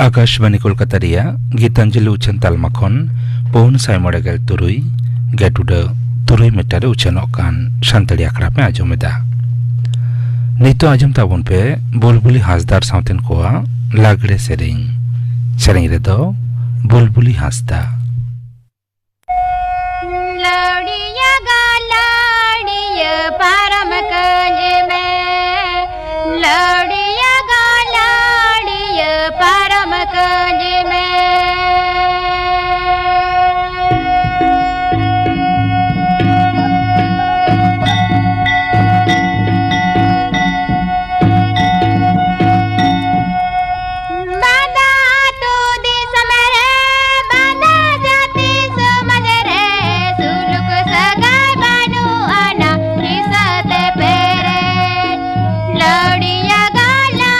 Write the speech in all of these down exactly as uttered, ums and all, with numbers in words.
ᱟᱠᱟᱥᱵᱟᱱᱤ ᱠᱳᱞᱠᱟᱛᱟ ᱨᱮᱭᱟᱜ ᱜᱤᱛᱟᱧᱡᱚᱞᱤ ᱩᱪᱷᱟᱹᱱ ᱛᱟᱞᱢᱟ ᱠᱷᱚᱱ ᱯᱩᱱ ᱥᱟᱭ ᱢᱚᱬᱮ ᱜᱮᱞ ᱛᱩᱨᱩᱭ ᱜᱮᱴᱩᱰᱟᱹ ᱛᱩᱨᱩᱭ ᱢᱤᱴᱟᱨ ᱨᱮ ᱩᱪᱷᱟᱹᱱᱚᱜ ᱠᱟᱱ ᱥᱟᱱᱛᱟᱲᱤ ᱟᱠᱷᱲᱟ ᱯᱮ ᱟᱸᱡᱚᱢ ᱮᱫᱟ᱾ ᱱᱤᱛᱚᱜ ᱟᱸᱡᱚᱢ ᱛᱟᱵᱚᱱ ᱯᱮ ᱵᱩᱞᱵᱩᱞᱤ ᱦᱟᱸᱥᱫᱟᱜ ᱥᱟᱶᱛᱮᱱ ᱠᱚᱣᱟᱜ ᱞᱟᱜᱽᱲᱮ ᱥᱮᱨᱮᱧ᱾ ᱥᱮᱨᱮᱧ ᱨᱮᱫᱚ ᱵᱩᱞᱵᱩᱞᱤ ᱦᱟᱸᱥᱫᱟ᱾ ᱞᱟᱹᱣᱲᱤᱭᱟᱹ ᱜᱟᱞᱟᱲᱤᱭᱟᱹ ᱯᱟᱨᱚᱢ ᱠᱟᱹᱧ ᱢᱮ, ᱞᱟᱹᱣᱲᱤᱭᱟᱹ ᱜᱟᱞᱟᱲᱤᱭᱟᱹ ᱯᱟᱨᱚᱢ ᱠᱟᱹᱧ ᱢᱮ᱾ ᱵᱟᱫᱟ ᱟᱹᱛᱩ ᱫᱤᱥᱚᱢ ᱨᱮ, ᱵᱟᱫᱟ ᱡᱟᱹᱛᱤ ᱥᱚᱢᱟᱡᱽ ᱨᱮ, ᱥᱩᱞᱩᱠ ᱥᱟᱹᱜᱟᱭ ᱵᱟᱹᱱᱩᱜ ᱟᱱᱟ, ᱦᱤᱸᱥᱟᱹ ᱛᱮ ᱯᱮᱨᱮᱡ᱾ ᱞᱟᱹᱣᱲᱤᱭᱟᱹ ᱜᱟᱞᱟ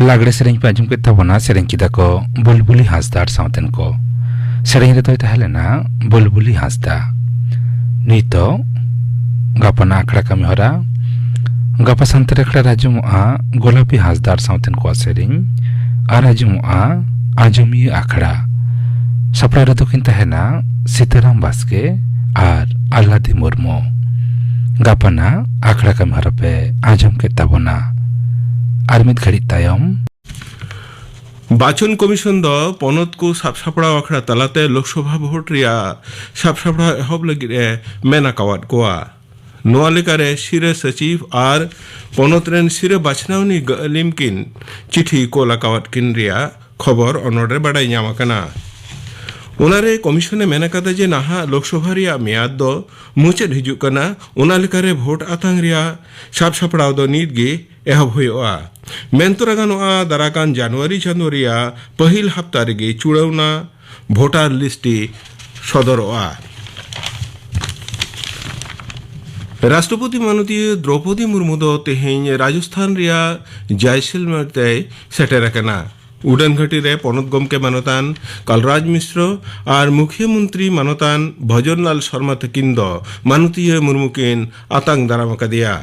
ᱞᱟᱜᱽᱲᱮ ᱥᱮᱨᱮᱧ ᱯᱮ ᱟᱸᱡᱚᱢ ᱠᱮᱫ ᱛᱟᱵᱚᱱᱟ, ᱥᱮᱨᱮᱧ ᱠᱮᱫᱟ ᱠᱚ ᱵᱩᱞᱵᱩᱞᱤ ᱦᱟᱸᱥᱫᱟ ᱟᱨ ᱥᱟᱶᱛᱮᱱ ᱠᱚ᱾ ᱥᱮᱨᱮᱧ ᱨᱮᱫᱚᱭ ᱛᱟᱦᱮᱸ ᱞᱮᱱᱟ ᱵᱩᱞᱵᱩᱞᱤ ᱦᱟᱸᱥᱫᱟ᱾ ᱱᱤᱛᱚᱜ ᱜᱟᱯᱟᱱᱟᱜ ᱟᱠᱷᱲᱟ ᱠᱟᱹᱢᱤ ᱦᱚᱨᱟ᱾ ᱜᱟᱯᱟ ᱥᱟᱱᱛᱟᱲ ᱟᱠᱷᱲᱟ ᱨᱮ ᱟᱸᱡᱚᱢᱚᱜᱼᱟ ᱜᱳᱞᱟᱯᱤ ᱦᱟᱸᱥᱫᱟ ᱟᱨ ᱥᱟᱶᱛᱮᱱ ᱠᱚᱣᱟᱜ ᱥᱮᱨᱮᱧ, ᱟᱨ ᱟᱸᱡᱚᱢᱚᱜᱼᱟ ᱟᱸᱡᱚᱢᱤᱭᱟᱹ ᱟᱠᱷᱲᱟ᱾ ᱥᱟᱯᱲᱟᱣ ᱨᱮᱫᱚ ᱠᱤᱱ ᱛᱟᱦᱮᱱᱟ ᱥᱤᱛᱟᱨᱟᱢ ᱵᱟᱥᱠᱮ ᱟᱨ ᱟᱞᱞᱟᱫᱤ ᱢᱩᱨᱢᱩ᱾ ᱜᱟᱯᱟᱱᱟᱜ ᱟᱠᱷᱲᱟ ᱠᱟᱹᱢᱤ ᱦᱚᱨᱟ ᱯᱮ ᱟᱸᱡᱚᱢ ᱠᱮᱫ ᱛᱟᱵᱚᱱᱟ᱾ ᱟᱨ ᱢᱤᱫ ᱜᱷᱟᱹᱲᱤᱡ ᱛᱟᱭᱚᱢ, ᱵᱟᱪᱷᱚᱱ ᱠᱚᱢᱤᱥᱚᱱ ᱫᱚ ᱯᱚᱱᱚᱛ ᱠᱚ ᱥᱟᱵ ᱥᱟᱯᱲᱟᱣ ᱟᱠᱷᱲᱟ ᱛᱟᱞᱟᱛᱮ ᱞᱳᱠᱥᱚᱵᱷᱟ ᱵᱷᱳᱴ ᱨᱮᱭᱟᱜ ᱥᱟᱵ ᱥᱟᱯᱲᱟᱣ ᱮᱦᱚᱵ ᱞᱟᱹᱜᱤᱫ ᱮ ᱢᱮᱱ ᱟᱠᱟᱣᱟᱫ ᱠᱚᱣᱟ᱾ ᱱᱚᱣᱟ ᱞᱮᱠᱟᱨᱮ ᱥᱤᱨᱟᱹ ᱥᱚᱪᱤᱵᱽ ᱟᱨ ᱯᱚᱱᱚᱛ ᱨᱮᱱ ᱥᱤᱨᱟᱹ ᱵᱟᱪᱷᱱᱟᱣᱱᱤ ᱜᱟᱹᱞᱤᱢ ᱠᱤᱱ ᱪᱤᱴᱷᱤ ᱠᱚᱞ ᱟᱠᱟᱣᱟᱫ ᱠᱤᱱ ᱨᱮᱭᱟᱜ ᱠᱷᱚᱵᱚᱨ ᱚᱱᱚᱲ ᱨᱮ ᱵᱟᱰᱟᱭ ᱧᱟᱢ ᱟᱠᱟᱱᱟ᱾ ᱚᱱᱟᱨᱮ ᱠᱚᱢᱤᱥᱚᱱ ᱮ ᱢᱮᱱ ᱟᱠᱟᱫᱟ ᱡᱮ ᱱᱟᱦᱟᱜ ᱞᱳᱠᱥᱚᱵᱷᱟ ᱨᱮᱭᱟᱜ ᱢᱮᱭᱟᱫ ᱫᱚ ᱢᱩᱪᱟᱹᱫ ᱦᱤᱡᱩᱜ ᱠᱟᱱᱟ, ᱚᱱᱟ ᱞᱮᱠᱟᱨᱮ ᱵᱷᱳᱴ ᱟᱛᱟᱝ ᱨᱮᱭᱟᱜ ᱥᱟᱵ ᱥᱟᱯᱲᱟᱣ ᱫᱚ ᱱᱤᱛ ᱜᱮ ᱮᱦᱚᱵ ᱦᱩᱭᱩᱜᱼᱟ᱾ ᱢᱮᱱ ᱛᱚᱨᱟ ᱜᱟᱱᱚᱜᱼᱟ, ᱫᱟᱨᱟᱠᱟᱱ ᱡᱟᱱᱩᱣᱟᱨᱤ ᱪᱟᱸᱫᱳ ᱨᱮᱭᱟᱜ ᱯᱟᱹᱦᱤᱞ ᱦᱟᱯᱛᱟ ᱨᱮᱜᱮ ᱪᱩᱲᱟᱹᱣᱱᱟ ᱵᱷᱳᱴᱟᱨ ᱞᱤᱥᱴ ᱥᱚᱫᱚᱨᱚᱜᱼᱟ᱾ ᱨᱟᱥᱴᱨᱚᱯᱚᱛᱤ ᱢᱟᱱᱚᱛᱤᱭᱟᱹ ᱫᱨᱚᱯᱚᱫᱤ ᱢᱩᱨᱢᱩ ᱫᱚ ᱛᱮᱦᱮᱧ ᱨᱟᱡᱚᱥᱛᱷᱟᱱ ᱨᱮᱭᱟᱜ ᱡᱟᱭᱥᱮᱞᱢᱮᱨ ᱛᱮᱭ ᱥᱮᱴᱮᱨ ᱟᱠᱟᱱᱟ᱾ ᱩᱰᱟᱹᱱ ᱜᱷᱟᱹᱴᱤ ᱨᱮ ᱯᱚᱱᱚᱛ ᱜᱚᱢᱠᱮ ᱢᱟᱱᱚᱛᱟᱱ ᱠᱟᱞᱨᱟᱡᱽ ᱢᱤᱥᱨᱚ ᱟᱨ ᱢᱩᱠᱷᱭᱟᱹ ᱢᱚᱱᱛᱨᱤ ᱢᱟᱱᱚᱛᱟᱱ ᱵᱷᱚᱡᱚᱱᱞᱟᱞ ᱥᱚᱨᱢᱟ ᱛᱟᱹᱠᱤᱱ ᱫᱚ ᱢᱟᱱᱚᱛᱤᱭᱟᱹ ᱢᱩᱨᱢᱩ ᱠᱤᱱ ᱟᱛᱟᱝ ᱫᱟᱨᱟᱢ ᱟᱠᱟᱫᱮᱭᱟ᱾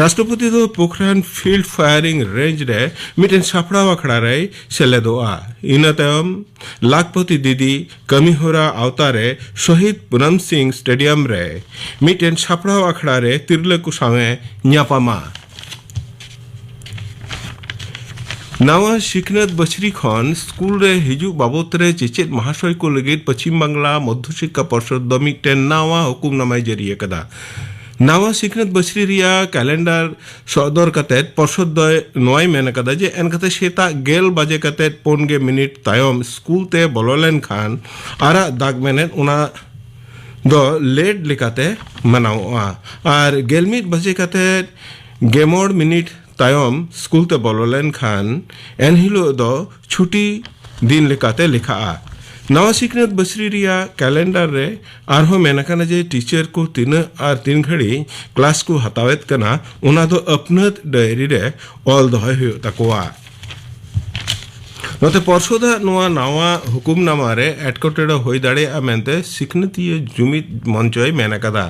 ᱨᱟᱥᱴᱨᱚᱯᱚᱛᱤ ᱫᱚ ᱯᱳᱠᱷᱨᱟᱱ ᱯᱷᱤᱞᱰ ᱯᱷᱟᱭᱟᱨᱤᱝ ᱨᱮᱧᱡᱽ ᱨᱮ ᱢᱤᱫᱴᱮᱱ ᱥᱟᱯᱲᱟᱣ ᱟᱠᱷᱲᱟ ᱨᱮᱭ ᱥᱮᱞᱮᱫᱚᱜᱼᱟ᱾ ᱤᱱᱟᱹ ᱛᱟᱭᱚᱢ ᱞᱟᱠᱷᱯᱚᱛᱤ ᱫᱤᱫᱤ ᱠᱟᱹᱢᱤᱦᱚᱨᱟ ᱟᱣᱛᱟ ᱨᱮ ᱥᱚᱦᱤᱫ ᱯᱩᱱᱟᱢ ᱥᱤᱝ ᱥᱴᱮᱰᱤᱭᱟᱢ ᱨᱮ ᱢᱤᱫᱴᱮᱱ ᱥᱟᱯᱲᱟᱣ ᱟᱠᱷᱲᱟ ᱨᱮ ᱛᱤᱨᱞᱟᱹ ᱠᱚ ᱥᱟᱶ ᱮ ᱧᱟᱯᱟᱢᱟ᱾ ᱱᱟᱣᱟ ᱥᱤᱠᱷᱱᱟᱹᱛ ᱵᱟᱹᱪᱷᱨᱤ ᱠᱷᱚᱱ ᱥᱠᱩᱞ ᱨᱮ ᱦᱤᱡᱩᱜ ᱵᱟᱵᱚᱛ ᱨᱮ ᱪᱮᱪᱮᱫ ᱢᱟᱦᱟᱥᱚᱭ ᱠᱚ ᱞᱟᱹᱜᱤᱫ ᱯᱚᱪᱷᱤᱢ ᱵᱟᱝᱞᱟ ᱢᱚᱫᱽᱫᱷᱚ ᱥᱤᱠᱠᱷᱟ ᱯᱚᱨᱥᱚᱫ ᱫᱚ ᱢᱤᱫᱴᱮᱱ ᱱᱟᱣᱟ ᱦᱩᱠᱩᱢᱱᱟᱢᱟᱭ ᱡᱟᱹᱨᱤ ᱟᱠᱟᱫᱟ᱾ ᱱᱟᱣᱟ ᱥᱤᱠᱷᱱᱟᱹᱛ ᱵᱟᱹᱪᱷᱨᱤ ᱨᱮᱭᱟᱜ ᱠᱮᱞᱮᱱᱰᱟᱨ ᱥᱚᱫᱚᱨ ᱠᱟᱛᱮ ᱯᱚᱨᱥᱚᱫ ᱫᱚᱭ ᱱᱚᱣᱟᱭ ᱢᱮᱱ ᱟᱠᱟᱫᱟ ᱡᱮ ᱮᱱᱠᱟᱛᱮ ᱥᱮᱛᱟᱜ ᱜᱮᱞ ᱵᱟᱡᱮ ᱠᱟᱛᱮ ᱯᱩᱱ ᱜᱮ ᱢᱤᱱᱤᱴ ᱛᱟᱭᱚᱢ ᱥᱠᱩᱞ ᱛᱮ ᱵᱚᱞᱚ ᱞᱮᱱᱠᱷᱟᱱ ᱟᱨᱟᱜ ᱫᱟᱜᱽ ᱢᱮᱱᱮᱫ ᱚᱱᱟ ᱫᱚ ᱞᱮᱴ ᱞᱮᱠᱟᱛᱮ ᱢᱟᱱᱟᱣᱚᱜᱼᱟ᱾ ᱟᱨ ᱜᱮᱞ ᱢᱤᱫ ᱵᱟᱡᱮ ᱠᱟᱛᱮ ᱜᱮᱢᱚᱬ ᱢᱤᱱᱤᱴ ᱛᱟᱭᱚᱢ ᱥᱠᱩᱞ ᱛᱮ ᱵᱚᱞᱚ ᱞᱮᱱᱠᱷᱟᱱ ᱮᱱᱦᱤᱞᱳᱜ ᱫᱚ ᱪᱷᱩᱴᱤ ᱫᱤᱱ ᱞᱮᱠᱟᱛᱮ ᱞᱮᱠᱷᱟᱜᱼᱟ᱾ ᱱᱟᱣᱟ ᱥᱤᱠᱷᱱᱟᱹᱛ ᱵᱟᱹᱪᱷᱨᱤ ᱨᱮᱭᱟᱜ ᱠᱮᱞᱮᱱᱰᱟᱨ ᱨᱮ ᱟᱨᱦᱚᱸ ᱢᱮᱱ ᱟᱠᱟᱱᱟ ᱡᱮ ᱴᱤᱪᱟᱨ ᱠᱚ ᱛᱤᱱᱟᱹᱜ ᱟᱨ ᱛᱤᱱ ᱜᱷᱟᱹᱲᱤᱡ ᱠᱞᱟᱥ ᱠᱚ ᱦᱟᱛᱟᱣᱮᱫ ᱠᱟᱱᱟ, ᱚᱱᱟ ᱫᱚ ᱟᱹᱯᱱᱟᱹᱛ ᱰᱟᱭᱨᱤ ᱨᱮ ᱚᱞ ᱫᱚᱦᱚᱭ ᱦᱩᱭᱩᱜ ᱛᱟᱠᱚᱣᱟ᱾ ᱱᱚᱛᱮ ᱯᱚᱨᱥᱚᱫᱟᱜ ᱱᱚᱣᱟ ᱱᱟᱣᱟ ᱦᱩᱠᱩᱢᱱᱟᱢᱟ ᱨᱮ ᱮᱴᱠᱮᱴᱚᱬᱮ ᱦᱩᱭ ᱫᱟᱲᱮᱭᱟᱜᱼᱟ ᱢᱮᱱᱛᱮ ᱥᱤᱠᱷᱱᱟᱹᱛᱤᱭᱟᱹ ᱡᱩᱢᱤᱫ ᱢᱚᱧᱪᱚᱭ ᱢᱮᱱ ᱟᱠᱟᱫᱟ᱾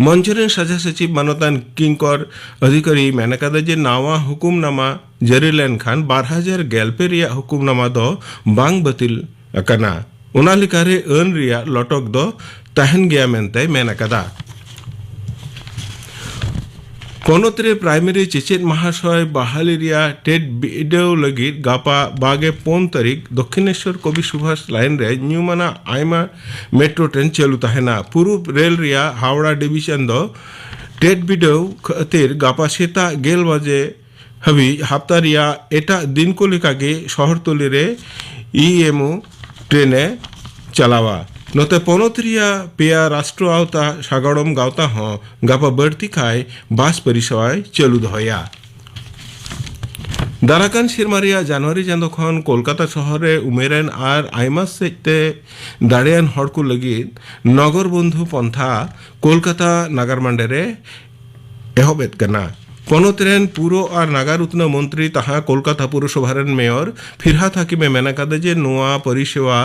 ᱢᱚᱧᱪᱚ ᱨᱮᱱ ᱥᱟᱡᱷᱟ ᱥᱚᱪᱤᱵᱽ ᱢᱟᱱᱚᱛᱟᱱ ᱠᱤᱝᱠᱚᱨ ᱚᱫᱷᱤᱠᱟᱨᱤᱭ ᱢᱮᱱ ᱟᱠᱟᱫᱟ ᱡᱮ ᱱᱟᱣᱟ ᱦᱩᱠᱩᱢᱱᱟᱢᱟ ᱡᱟᱹᱨᱤ ᱞᱮᱱᱠᱷᱟᱱ ᱵᱟᱨ ᱦᱟᱡᱟᱨ ᱜᱮᱞ ᱯᱮ ᱨᱮᱭᱟᱜ ᱦᱩᱠᱩᱢᱱᱟᱢᱟ ᱫᱚ ᱵᱟᱝ ᱵᱟᱹᱛᱤᱞ ᱟᱠᱟᱱᱟ᱾ ᱚᱱᱟ ᱞᱮᱠᱟᱨᱮ ᱟᱹᱱ ᱨᱮᱭᱟᱜ ᱞᱚᱴᱚᱠ ᱫᱚ ᱛᱟᱦᱮᱱ ᱜᱮᱭᱟ ᱢᱮᱱᱛᱮᱭ ᱢᱮᱱ ᱟᱠᱟᱫᱟ᱾ ᱯᱚᱱᱚᱛ ᱨᱮ ᱯᱨᱟᱭᱢᱟᱨᱤ ᱪᱮᱪᱮᱫ ᱢᱟᱦᱟᱥᱚᱭ ᱵᱟᱦᱟᱞᱤ ᱨᱮᱭᱟᱜ ᱴᱮᱴ ᱵᱤᱰᱟᱹᱣ ᱞᱟᱹᱜᱤᱫ ᱜᱟᱯᱟ ᱵᱟᱜᱮ ᱯᱩᱱ ᱛᱟᱹᱨᱤᱠᱷ ᱫᱚᱠᱠᱷᱤᱱᱮᱥᱣᱚᱨ ᱠᱚᱵᱤ ᱥᱩᱵᱷᱟᱥ ᱞᱟᱭᱤᱱ ᱨᱮ ᱧᱩᱢᱟᱱᱟᱜ ᱟᱭᱢᱟ ᱢᱮᱴᱨᱳ ᱴᱨᱮᱱ ᱪᱟᱹᱞᱩ ᱛᱟᱦᱮᱱᱟ᱾ ᱯᱩᱨᱩᱵ ᱨᱮᱞ ᱨᱮᱭᱟᱜ ᱦᱟᱣᱲᱟ ᱰᱤᱵᱤᱡᱚᱱ ᱫᱚ ᱴᱮᱴ ᱵᱤᱰᱟᱹᱣ ᱠᱷᱟᱹᱛᱤᱨ ᱜᱟᱯᱟ ᱥᱮᱛᱟᱜ ᱜᱮᱞ ᱵᱟᱡᱮ ᱦᱟᱹᱵᱤᱡ ᱦᱟᱯᱛᱟ ᱨᱮᱭᱟᱜ ᱮᱴᱟᱜ ᱫᱤᱱ ᱠᱚ ᱞᱮᱠᱟᱜᱮ ᱥᱚᱦᱚᱨᱛᱚᱞᱤ ᱨᱮ ᱤ ᱮᱢ ᱳ ᱴᱨᱮᱱ ᱮ ᱪᱟᱞᱟᱣᱟ᱾ ᱱᱚᱛᱮ ᱯᱚᱱᱚᱛ ᱨᱮᱭᱟᱜ ᱯᱮᱭᱟ ᱨᱟᱥᱴᱨᱚ ᱟᱣᱛᱟ ᱥᱟᱜᱟᱲᱚᱢ ᱜᱟᱶᱛᱟ ᱦᱚᱸ ᱜᱟᱯᱟ ᱵᱟᱹᱲᱛᱤ ᱠᱷᱟᱭ ᱵᱟᱥ ᱯᱚᱨᱤᱥᱮᱵᱟᱭ ᱪᱟᱹᱞᱩ ᱫᱚᱦᱚᱭᱟ᱾ ᱫᱟᱨᱟᱠᱟᱱ ᱥᱮᱨᱢᱟ ᱨᱮᱭᱟᱜ ᱡᱟᱱᱩᱣᱟᱨᱤ ᱪᱟᱸᱫᱚ ᱠᱷᱚᱱ ᱠᱳᱞᱠᱟᱛᱟ ᱥᱚᱦᱚᱨ ᱨᱮ ᱩᱢᱮᱨᱟᱱ ᱟᱨ ᱟᱭᱢᱟ ᱥᱮᱫ ᱛᱮ ᱫᱟᱲᱮᱭᱟᱱ ᱦᱚᱲ ᱠᱚ ᱞᱟᱹᱜᱤᱫ ᱱᱚᱜᱚᱨ ᱵᱚᱱᱫᱷᱩ ᱯᱚᱱᱛᱷᱟ ᱠᱳᱞᱠᱟᱛᱟ ᱱᱟᱜᱟᱨ ᱢᱟᱱᱰᱮ ᱨᱮ ᱮᱦᱚᱵ ᱮᱫ ᱠᱟᱱᱟ᱾ ᱯᱚᱱᱚᱛ ᱨᱮᱱ ᱯᱩᱨᱚ ᱟᱨ ᱱᱟᱜᱟᱨ ᱩᱛᱱᱟᱹᱣ ᱢᱚᱱᱛᱨᱤ ᱛᱟᱦᱟᱸ ᱠᱳᱞᱠᱟᱛᱟ ᱯᱩᱨᱚᱥᱚᱵᱷᱟ ᱨᱮᱱ ᱢᱮᱭᱚᱨ ᱯᱷᱤᱨᱦᱟᱫ ᱦᱟᱠᱤᱢᱮ ᱢᱮᱱ ᱟᱠᱟᱫᱟ ᱡᱮ ᱱᱚᱣᱟ ᱯᱚᱨᱤᱥᱮᱵᱟ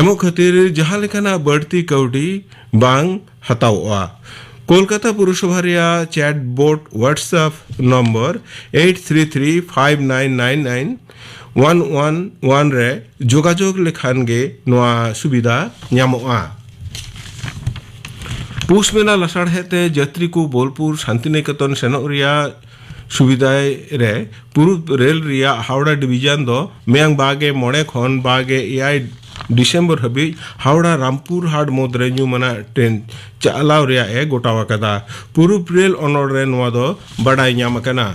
ᱮᱢᱚᱜ ᱠᱷᱟᱹᱛᱤᱨ ᱡᱟᱦᱟᱸ ᱞᱮᱠᱟᱱᱟᱜ ᱵᱟᱹᱲᱛᱤ ᱠᱟᱹᱣᱰᱤ ᱵᱟᱝ ᱦᱟᱛᱟᱣᱚᱜᱼᱟ᱾ ᱠᱳᱞᱠᱟᱛᱟ ᱯᱩᱨᱚᱥᱚᱵᱷᱟ ᱨᱮᱭᱟᱜ chat bot WhatsApp number eight three three five nine nine nine one one one ᱨᱮ ᱡᱳᱜᱟᱡᱳᱜᱽ ᱞᱮᱠᱷᱟᱱ ᱜᱮ ᱱᱚᱣᱟ ᱥᱩᱵᱤᱫᱷᱟ ᱧᱟᱢᱚᱜᱼᱟ᱾ ᱯᱩᱥ ᱢᱮᱞᱟ ᱞᱟᱥᱟᱲᱦᱮᱫ ᱛᱮ ᱡᱟᱛᱨᱤ ᱠᱚ ᱵᱳᱞᱯᱩᱨ ᱥᱟᱱᱛᱤᱱᱤᱠᱮᱛᱚᱱ ᱥᱮᱱᱚᱜ ᱨᱮᱭᱟᱜ ᱥᱩᱵᱤᱫᱷᱟ ᱨᱮ ᱯᱩᱨᱩᱵ ᱨᱮᱞ ᱨᱮᱭᱟᱜ ᱦᱟᱣᱲᱟ ᱰᱤᱵᱤᱡᱚᱱ ᱫᱚ ᱢᱮᱭᱟᱝ ᱵᱟᱜᱮ ᱢᱚᱬᱮ ᱠᱷᱚᱱ ᱵᱟᱜᱮ ᱮᱭᱟᱭ ᱰᱤᱥᱮᱢᱵᱚᱨ ᱦᱟᱹᱵᱤᱡ ᱦᱟᱣᱲᱟ ᱨᱟᱢᱯᱩᱨ ᱦᱟᱴ ᱢᱩᱫᱽᱨᱮ ᱧᱩᱢᱟᱱᱟᱜ ᱴᱨᱮᱱ ᱪᱟᱞᱟᱣ ᱨᱮᱭᱟᱜ ᱮ ᱜᱚᱴᱟᱣ ᱟᱠᱟᱫᱟ᱾ ᱯᱩᱨᱩᱵ ᱨᱮᱞ ᱚᱱᱚᱲ ᱨᱮ ᱱᱚᱣᱟ ᱫᱚ ᱵᱟᱰᱟᱭ ᱧᱟᱢ ᱟᱠᱟᱱᱟ᱾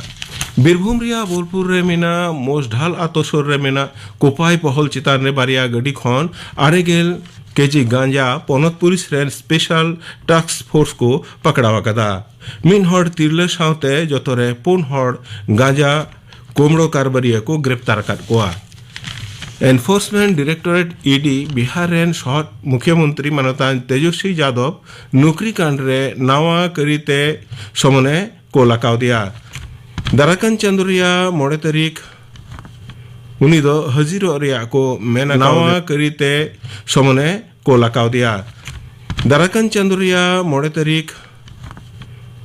ᱵᱤᱨᱵᱷᱩᱢ ᱨᱮᱭᱟᱜ ᱵᱳᱞᱯᱩᱨ ᱨᱮ ᱢᱮᱱᱟᱜ ᱢᱚᱥᱰᱷᱟᱞ ᱟᱛᱳ ᱥᱩᱨ ᱨᱮ ᱢᱮᱱᱟᱜ ᱠᱳᱯᱟᱭ ᱯᱚᱦᱚᱞ ᱪᱮᱛᱟᱱ ᱨᱮ ᱵᱟᱨᱭᱟ ᱜᱟᱹᱰᱤ ᱠᱷᱚᱱ ᱟᱨᱮ ᱜᱮᱞ ᱠᱮᱡᱤ ᱜᱟᱸᱡᱟ ᱯᱚᱱᱚᱛ ᱯᱩᱞᱤᱥ ᱨᱮᱱ ᱥᱯᱮᱥᱟᱞ ᱴᱟᱥᱠ ᱯᱷᱳᱨᱥ ᱠᱚ ᱯᱟᱠᱲᱟᱣ ᱟᱠᱟᱫᱟ᱾ ᱢᱤᱫ ᱦᱚᱲ ᱛᱤᱨᱞᱟᱹ ᱥᱟᱶᱛᱮ ᱡᱚᱛᱚ ᱨᱮ ᱯᱩᱱ ᱦᱚᱲ ᱜᱟᱸᱡᱟ ᱠᱩᱢᱲᱳ ᱠᱟᱨᱵᱟᱨᱤᱭᱟᱹ ᱠᱚ ᱜᱨᱮᱯᱛᱟᱨ ᱟᱠᱟᱫ ᱠᱚᱣᱟ᱾ ᱮᱱᱯᱷᱳᱨᱥᱢᱮᱱᱴ ᱰᱤᱨᱮᱠᱴᱚᱨᱮᱴ, ᱤ ᱰᱤ, ᱵᱤᱦᱟᱨ ᱨᱮᱱ ᱥᱚᱦᱚᱫ ᱢᱩᱠᱷᱭᱟᱹ ᱢᱚᱱᱛᱨᱤ ᱢᱟᱱᱚᱛᱟᱱ ᱛᱮᱡᱚᱥᱣᱤ ᱡᱟᱫᱚᱵ ᱱᱩᱠᱨᱤ ᱠᱟᱸᱰ ᱨᱮ ᱱᱟᱣᱟ ᱠᱟᱹᱨᱤᱛᱮ ᱥᱚᱢᱚᱱᱮ ᱠᱳᱞ ᱟᱠᱟᱣᱫᱮᱭᱟ᱾ ᱫᱟᱨᱟᱠᱟᱱ ᱪᱟᱸᱫᱳ ᱨᱮᱭᱟᱜ ᱢᱚᱬᱮ ᱛᱟᱹᱨᱤᱠᱷ ᱩᱱᱤ ᱫᱚ ᱦᱟᱹᱡᱤᱨᱚᱜ ᱨᱮᱭᱟᱜ ᱠᱚ ᱢᱮᱱ ᱟᱠᱟᱣᱫᱮ ᱱᱟᱣᱟ ᱠᱟᱹᱨᱤᱛᱮ ᱥᱚᱢᱚᱱᱮ ᱠᱳᱞ ᱟᱠᱟᱣᱫᱮᱭᱟ᱾ ᱫᱟᱨᱟᱠᱟᱱ ᱪᱟᱸᱫᱳ ᱨᱮᱭᱟᱜ ᱢᱚᱬᱮ ᱛᱟᱹᱨᱤᱠᱷ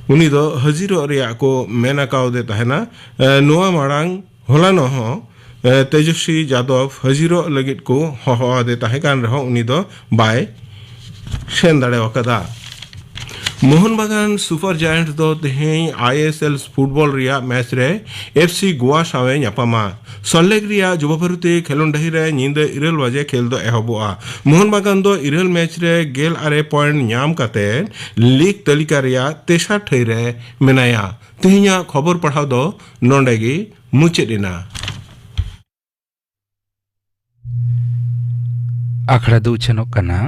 ᱩᱱᱤ ᱫᱚ ᱦᱟᱹᱡᱤᱨᱚᱜ ᱨᱮᱭᱟᱜ ᱠᱚ ᱢᱮᱱ ᱟᱠᱟᱣᱫᱮ ᱛᱟᱦᱮᱱᱟ᱾ ᱮ, ᱱᱚᱣᱟ ᱢᱟᱲᱟᱝ ᱦᱚᱞᱟᱱᱚᱜ ᱦᱚᱸ, ᱮ, ᱛᱮᱡᱚᱥᱣᱤ ᱡᱟᱫᱚᱵ ᱦᱟᱹᱡᱤᱨᱚᱜ ᱞᱟᱹᱜᱤᱫ ᱠᱚ ᱦᱚᱦᱚ ᱟᱫᱮ ᱛᱟᱦᱮᱸ ᱠᱟᱱ ᱨᱮᱦᱚᱸ ᱩᱱᱤ ᱫᱚ ᱵᱟᱭ ᱥᱮᱱ ᱫᱟᱲᱮ ᱟᱠᱟᱫᱟ᱾ ᱢᱳᱦᱚᱱ ᱵᱟᱜᱟᱱ ᱥᱩᱯᱟᱨ ᱡᱟᱭᱮᱱᱴ ᱫᱚ ᱛᱮᱦᱮᱧ ᱟᱭ ᱮᱥ ᱮᱞ ᱯᱷᱩᱴᱵᱚᱞ ᱨᱮᱭᱟᱜ ᱢᱮᱪ ᱨᱮ ᱮᱯᱷ ᱥᱤ ᱜᱳᱣᱟ ᱥᱟᱶ ᱮ ᱧᱟᱯᱟᱢᱟ᱾ ᱥᱚᱞᱴ ᱞᱮᱠ ᱨᱮᱭᱟᱜ ᱡᱩᱵᱟ ᱵᱷᱟᱨᱚᱛᱤ ᱠᱷᱮᱞᱳᱱᱰ ᱰᱟᱹᱦᱤ ᱨᱮ ᱧᱤᱫᱟᱹ ᱤᱨᱟᱹᱞ ᱵᱟᱡᱮ ᱠᱷᱮᱞ ᱫᱚ ᱮᱦᱚᱵᱚᱜᱼᱟ᱾ ᱢᱳᱦᱚᱱ ᱵᱟᱜᱟᱱ ᱫᱚ ᱤᱨᱟᱹᱞ ᱢᱮᱪ ᱨᱮ ᱜᱮᱞ ᱟᱨᱮ ᱯᱚᱭᱮᱱᱴ ᱧᱟᱢ ᱠᱟᱛᱮ ᱞᱤᱜᱽ ᱛᱟᱹᱞᱤᱠᱟ ᱨᱮᱭᱟᱜ ᱛᱮᱥᱟᱨ ᱴᱷᱟᱹᱭ ᱨᱮ ᱢᱮᱱᱟᱭᱟ᱾ ᱛᱮᱦᱮᱧᱟᱜ ᱠᱷᱚᱵᱚᱨ ᱯᱟᱲᱦᱟᱣ ᱫᱚ ᱱᱚᱰᱮ ᱜᱮ ᱢᱩᱪᱟᱹᱫ ᱮᱱᱟ᱾ ᱟᱠᱷᱲᱟ ᱫᱚ ᱩᱪᱷᱟᱹᱱᱚᱜ ᱠᱟᱱᱟ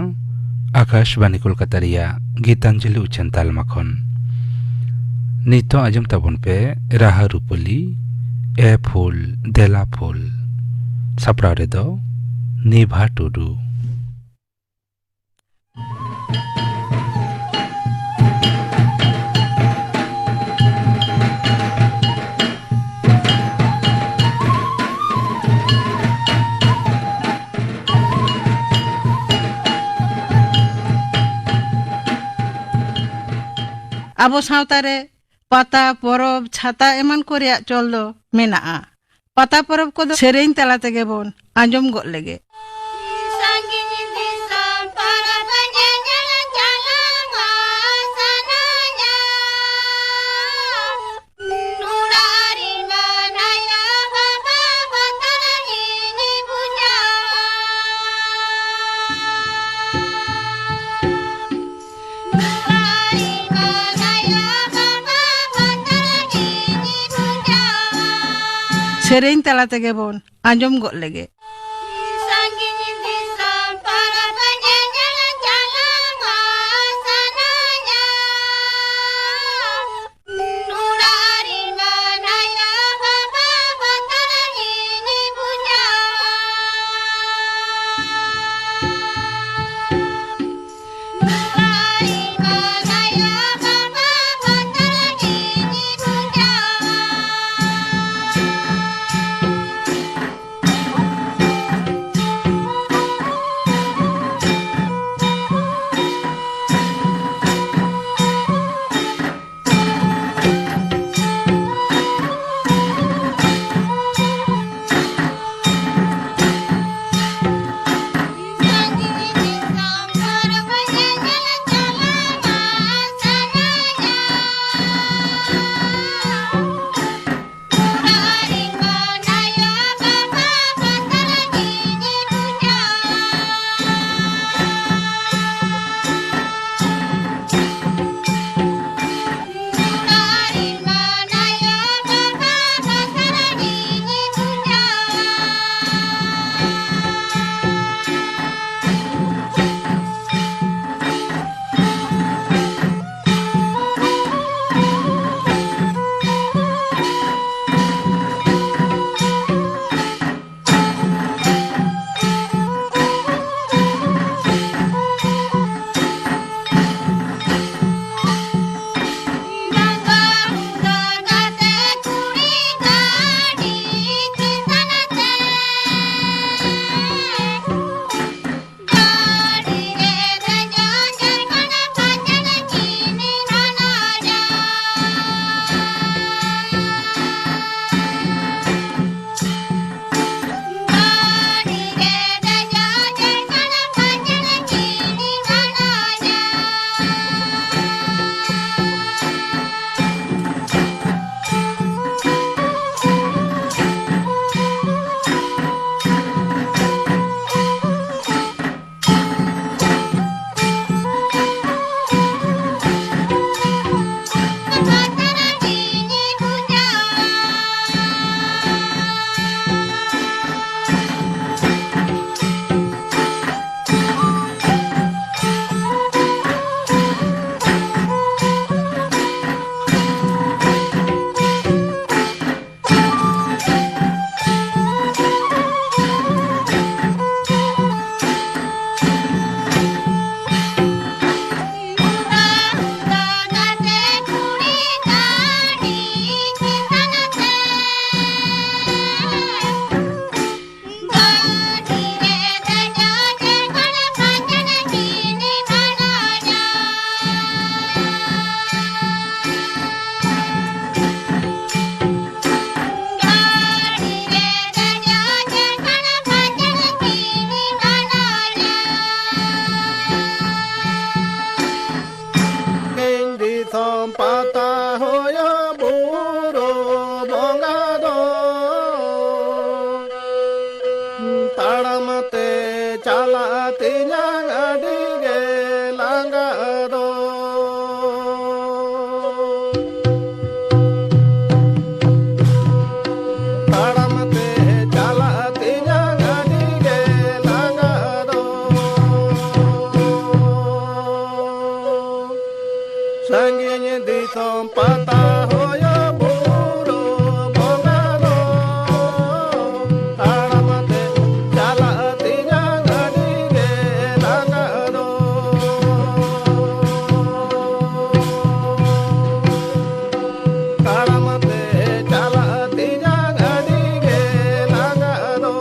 ᱟᱠᱟᱥᱵᱟᱱᱤ ᱠᱳᱞᱠᱟᱛᱟ ᱨᱮᱭᱟᱜ ᱜᱤᱛᱟᱧᱡᱚᱞᱤ ᱩᱪᱷᱟᱹᱱ ᱛᱟᱞᱢᱟ ᱠᱷᱚᱱ᱾ ᱱᱤᱛᱚᱜ ᱟᱸᱡᱚᱢ ᱛᱟᱵᱚᱱ ᱯᱮ ᱨᱟᱦᱟ ᱨᱩᱯᱟᱹᱞᱤ, ᱮ ᱯᱷᱩᱞ ᱫᱮᱞᱟ ᱯᱷᱩᱞ᱾ ᱥᱟᱯᱲᱟᱣ ᱨᱮᱫᱚ ᱱᱤᱵᱷᱟ ᱴᱩᱰᱩ᱾ ᱟᱵᱚ ᱥᱟᱶᱛᱟ ᱨᱮ ᱯᱟᱛᱟ, ᱯᱚᱨᱚᱵᱽ, ᱪᱷᱟᱛᱟ ᱮᱢᱟᱱ ᱠᱚ ᱨᱮᱭᱟᱜ ᱪᱚᱞ ᱫᱚ ᱢᱮᱱᱟᱜᱼᱟ᱾ ᱯᱟᱛᱟ ᱯᱚᱨᱚᱵᱽ ᱠᱚᱫᱚ ᱥᱮᱨᱮᱧ ᱛᱟᱞᱟ ᱛᱮᱜᱮ ᱵᱚᱱ ᱟᱸᱡᱚᱢ ᱜᱚᱫ ᱞᱮᱜᱮ᱾ ᱥᱟᱺᱜᱤᱧ ᱫᱤᱥᱚᱢ ᱯᱚᱨᱚᱵᱽ ᱧᱮᱧᱮᱞ ᱪᱟᱞᱟᱣ ᱥᱟᱱᱟᱧᱟ᱾ ᱚᱲᱟᱜ ᱨᱤᱱ ᱟᱭᱳ ᱵᱟᱵᱟ ᱵᱚᱛᱚᱨ ᱜᱤᱧ ᱵᱩᱡᱷᱟᱹᱣᱟ᱾ ᱥᱮᱨᱮᱧ ᱛᱟᱞᱟ ᱛᱮᱜᱮ ᱵᱚᱱ ᱟᱸᱡᱚᱢ ᱜᱚᱫ ᱞᱮᱜᱮ᱾ ᱦᱳᱭᱳ ᱵᱩᱨᱩ ᱵᱚᱸᱜᱟ ᱫᱚ ᱛᱟᱲᱟᱢ ᱛᱮ ᱪᱟᱞᱟᱜ ᱛᱤᱧᱟ ᱟᱹᱰᱤ ᱜᱮ ᱞᱟᱸᱜᱟ ᱫᱚ᱾ ᱛᱟᱲᱟᱢ ᱛᱮ ᱪᱟᱞᱟᱜ ᱛᱤᱧᱟ ᱟᱹᱰᱤ ᱜᱮ ᱞᱟᱸᱜᱟ ᱫᱚ᱾ ᱥᱟᱺᱜᱤᱧ ᱫᱤᱥᱚᱢ ᱯᱟᱛᱟ ᱦᱳᱭᱳ ᱵᱩᱨᱩ ᱵᱚᱸᱜᱟ ᱫᱚ ᱛᱟᱲᱟᱢ ᱛᱮ ᱪᱟᱞᱟᱜ ᱛᱤᱧᱟ ᱟᱹᱰᱤ ᱜᱮ ᱞᱟᱸᱜᱟ ᱫᱚ᱾ ᱛᱟᱲᱟᱢ ᱛᱮ ᱪᱟᱞᱟᱜ ᱛᱤᱧᱟ ᱟᱹᱰᱤ ᱜᱮ ᱞᱟᱸᱜᱟ ᱫᱚ᱾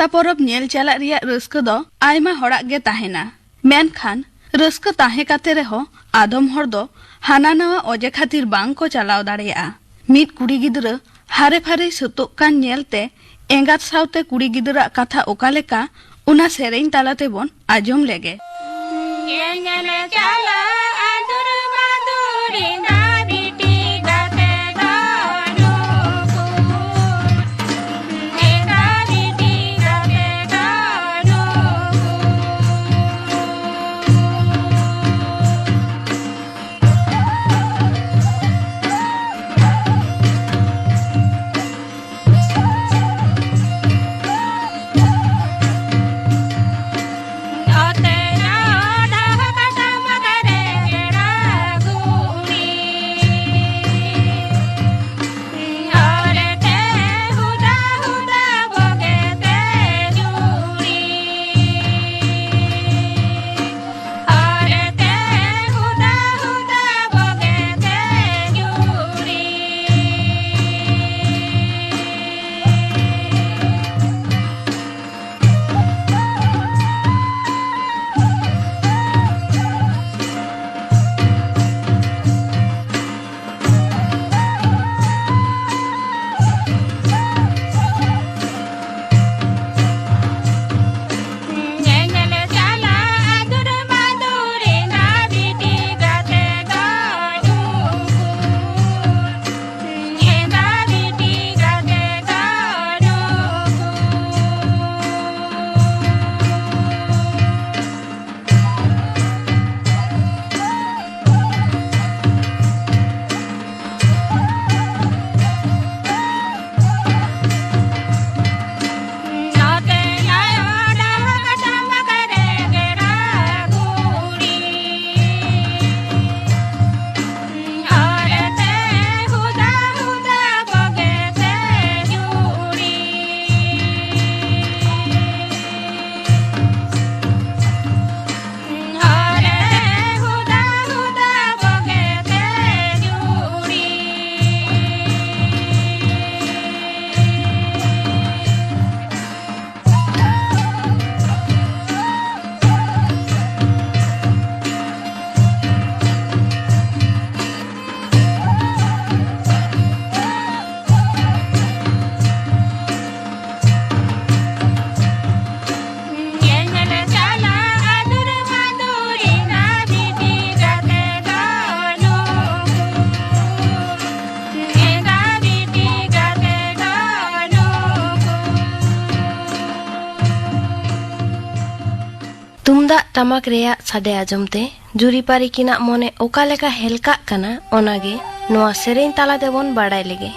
ᱡᱟᱛᱨᱟ ᱯᱚᱨᱚᱵᱽ ᱧᱮᱞ ᱪᱟᱞᱟᱜ ᱨᱮᱭᱟᱜ ᱨᱟᱹᱥᱠᱟᱹ ᱫᱚ ᱟᱭᱢᱟ ᱦᱚᱲᱟᱜ ᱜᱮ ᱛᱟᱦᱮᱱᱟ᱾ ᱢᱮᱱᱠᱷᱟᱱ ᱨᱟᱹᱥᱠᱟᱹ ᱛᱟᱦᱮᱸ ᱠᱟᱛᱮ ᱨᱮᱦᱚᱸ ᱟᱫᱚᱢ ᱦᱚᱲ ᱫᱚ ᱦᱟᱱᱟ ᱱᱟᱣᱟ ᱚᱡᱮ ᱠᱷᱟᱹᱛᱤᱨ ᱵᱟᱝ ᱠᱚ ᱪᱟᱞᱟᱣ ᱫᱟᱲᱮᱭᱟᱜᱼᱟ᱾ ᱢᱤᱫ ᱠᱩᱲᱤ ᱜᱤᱫᱽᱨᱟᱹ ᱦᱟᱨᱮ ᱯᱷᱟᱨᱮᱭ ᱥᱟᱹᱛᱚᱜ ᱠᱟᱱ ᱧᱮᱞᱛᱮ ᱮᱸᱜᱟᱛ ᱥᱟᱶᱛᱮ ᱠᱩᱲᱤ ᱜᱤᱫᱽᱨᱟᱹᱣᱟᱜ ᱠᱟᱛᱷᱟ ᱚᱠᱟ ᱞᱮᱠᱟ, ᱚᱱᱟ ᱥᱮᱨᱮᱧ ᱛᱟᱞᱟ ᱛᱮᱵᱚᱱ ᱟᱸᱡᱚᱢ ᱞᱮᱜᱮ᱾ ᱧᱮᱧᱮᱞᱮ ᱪᱟᱞᱟᱜᱼᱟ ᱫᱩᱨᱢᱟ ᱫᱩᱨᱤᱱᱫᱟ ᱵᱤᱴᱤ ᱜᱟᱛᱮ ᱫᱚ ᱱᱩᱠᱩ᱾ ᱮᱸᱜᱟ ᱵᱤᱴᱤ ᱜᱟᱛᱮ ᱫᱚ ᱱᱩᱠᱩ᱾ ᱛᱩᱢᱫᱟᱜ ᱴᱟᱢᱟᱠ ᱨᱮᱭᱟᱜ ᱥᱟᱰᱮ ᱟᱸᱡᱚᱢ ᱛᱮ ᱡᱩᱨᱤᱯᱟᱹᱨᱤ ᱠᱤᱱᱟᱜ ᱢᱚᱱᱮ ᱚᱠᱟ ᱞᱮᱠᱟ ᱦᱮᱞᱠᱟᱜ ᱠᱟᱱᱟ, ᱚᱱᱟᱜᱮ ᱱᱚᱣᱟ ᱥᱮᱨᱮᱧ ᱛᱟᱞᱟ ᱛᱮᱵᱚᱱ ᱵᱟᱲᱟᱭ ᱞᱮᱜᱮ᱾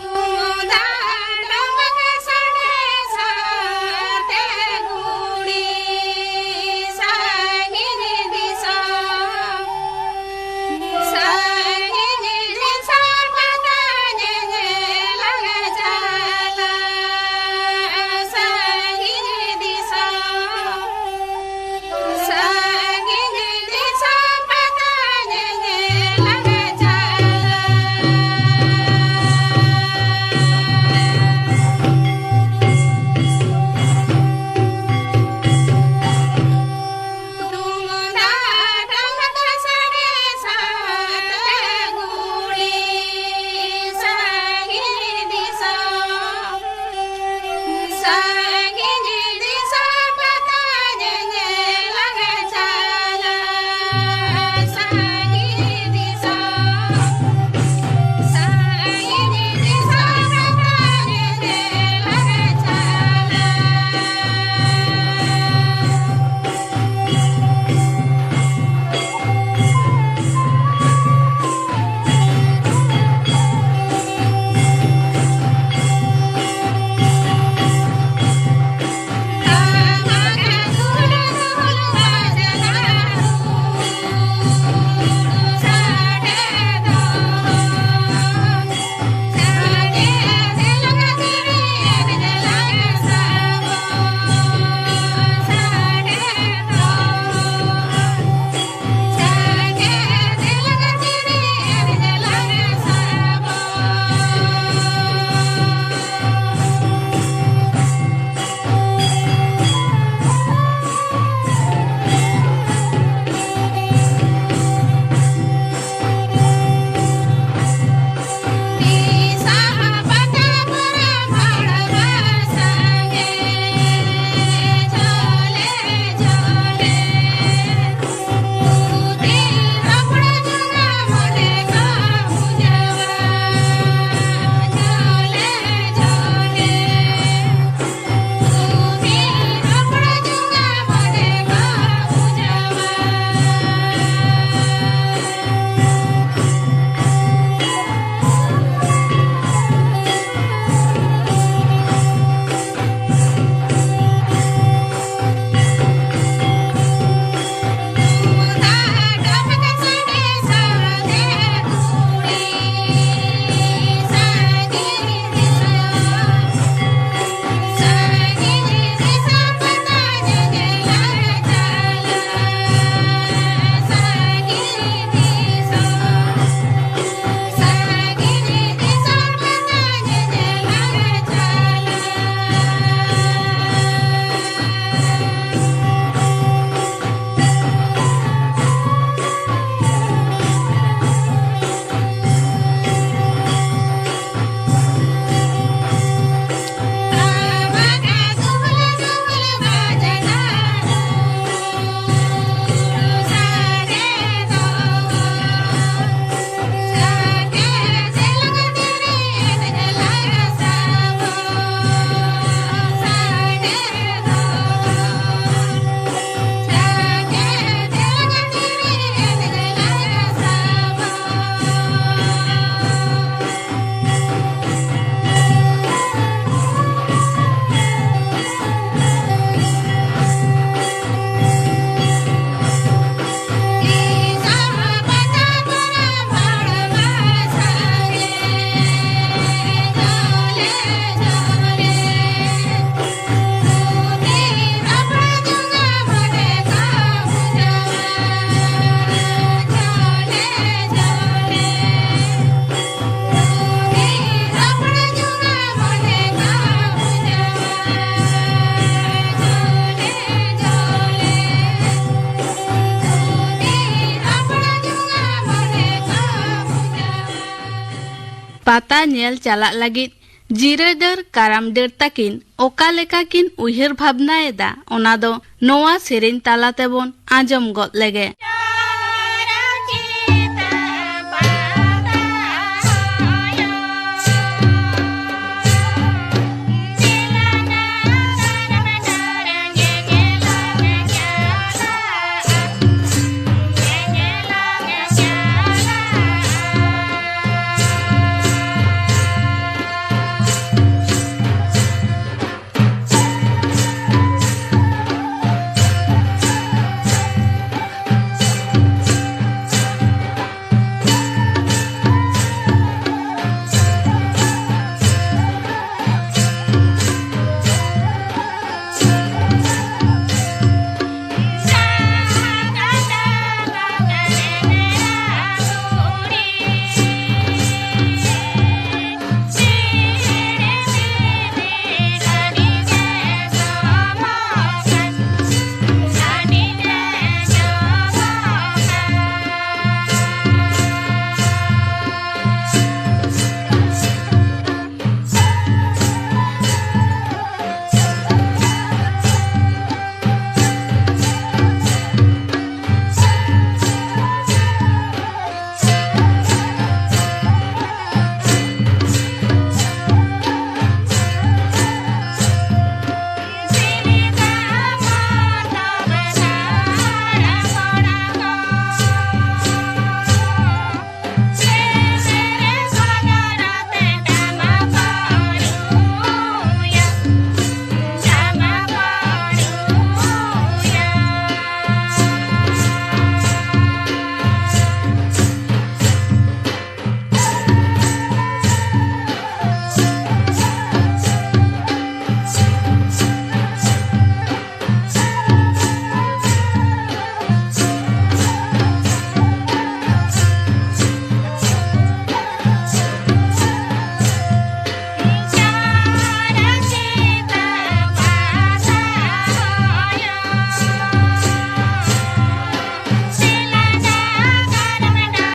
ᱯᱟᱛᱟ ᱧᱮᱞ ᱪᱟᱞᱟᱜ ᱞᱟᱹᱜᱤᱫ ᱡᱤᱨᱟᱹ ᱰᱟᱹᱨ ᱠᱟᱨᱟᱢ ᱰᱟᱹᱨ ᱛᱟᱹᱠᱤᱱ ᱚᱠᱟ ᱞᱮᱠᱟ ᱠᱤᱱ ᱩᱭᱦᱟᱹᱨ ᱵᱷᱟᱵᱽᱱᱟ ᱮᱫᱟ, ᱚᱱᱟ ᱫᱚ ᱱᱚᱣᱟ ᱥᱮᱨᱮᱧ ᱛᱟᱞᱟ ᱛᱮᱵᱚᱱ ᱟᱸᱡᱚᱢ ᱜᱚᱫ ᱞᱮᱜᱮ᱾